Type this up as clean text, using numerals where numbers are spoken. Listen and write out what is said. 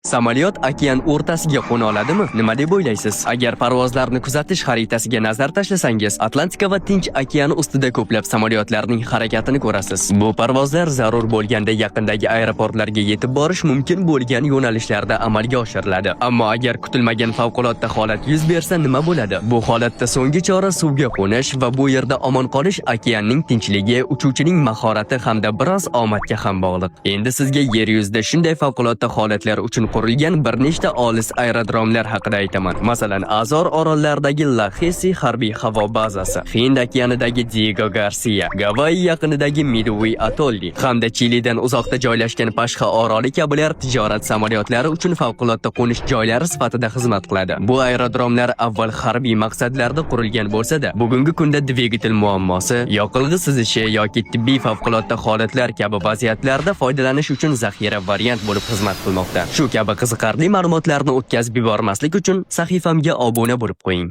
Samolyot okean o'rtasiga qo'na oladimi? Nima deb o'ylaysiz? Agar parvozlarni kuzatish xaritasiga nazar tashlasangiz, Atlantika va Tinch okeani ustida ko'plab samolyotlarning harakatini ko'rasiz. Bu parvozlar zarur bo'lganda yaqindagi aeroportlarga yetib borish mumkin bo'lgan yo'nalishlarda amalga oshiriladi. Ammo agar kutilmagan favqulodda holat yuz bersa, nima bo'ladi? Bu holatda so'nggi chora suvga qo'nish va bu yerda omon qolish okeanning tinchligi, uchuvchining mahorati hamda biroz omadga ham bog'liq. Endi sizga yer yuzida shunday favqulodda holatlar uchun qurilgan bir nechta olis aerodromlar haqida aytaman. Masalan, Azor orollaridagi Laxesi harbiy havo bazasi, Hind okeanidagi Diego Garcia, Gavayi yaqinidagi Midway atolli hamda Chilidan uzoqda joylashgan Pashxa oroli kabilar tijorat samolyotlari uchun favqulodda qo'nish joylari sifatida xizmat qiladi. Bu aerodromlar avval harbiy maqsadlarda qurilgan bo'lsa-da, bugungi kunda dvigatel muammosi, yoqilg'i sizishi yoki tibbiy favqulodda holatlar kabi vaziyatlarda foydalanish uchun zaxira variant bo'lib xizmat qilmoqda. Shu kabi qiziqarli ma'lumotlarni o'tkazib yubormaslik uchun sahifamga obuna bo'lib qo'ying.